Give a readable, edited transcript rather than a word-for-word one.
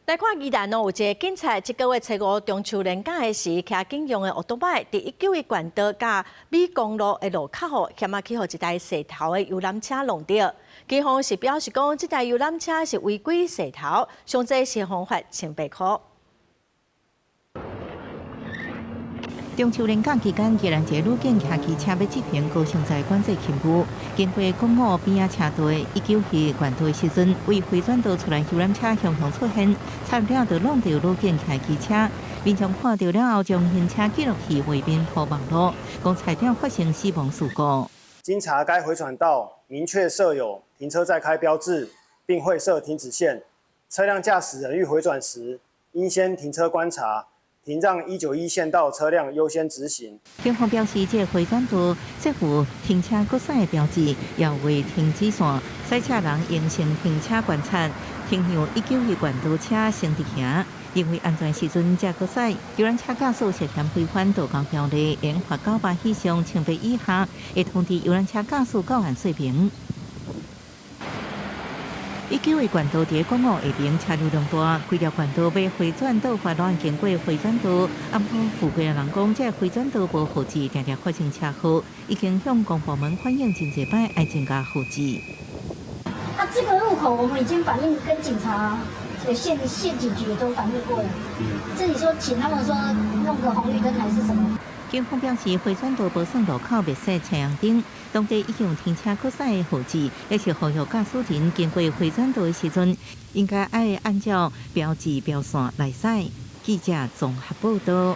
來看宜蘭哦，有一个警察，這个月初五中秋連假的時，騎警用的歐多擺，佇191冠道佮美公路的路口吼，險仔去予一台踅頭的遊覽車挵著。警方是表示講，這台遊覽車是違規踅頭，上濟是予罰1800箍。中秋連假期間，宜蘭一个女警騎機車欲執行高雄在管制勤務，經過公路邊仔車道191冠道的時陣，對迴轉道出來遊覽車雄雄出現，差點就挵著女警騎機車。民眾看著了後，將行車記錄器畫面鋪網路，講差點發生死亡事故。經查該迴轉道明確設有停車再開標誌，並繪設停止線，車輛駕駛人欲迴轉時，應先停車觀察。停讓191線道車輛優先直行。警方表示，這个迴轉道設有停車閣駛的標誌，也畫停止線，駛車人應先停車觀察，停讓191冠道車先直行。認為安全時陣才閣駛。遊覽車駕駛涉嫌違反道交條例，應罰900以上1800以下，會通知遊覽車駕駛告案說明。191冠道佇公路下爿車流量大，規條冠道欲迴轉倒發攏經過迴轉道。啊，毋過附近的人講，這迴轉道無號誌，定定發生車禍，已經向公部門反映真濟擺，愛增加號誌。啊，這個路口我們已經反映跟警察、這個縣警局都反映過了。這裡說請他們說弄個紅綠燈還是什麼？警方表示，迴轉道無算路口密設車紅燈，當地已經有停車閣駛的號誌，也是呼籲駕駛人經過迴轉道的時陣，應該愛按照標誌標線來駛。記者綜合報道。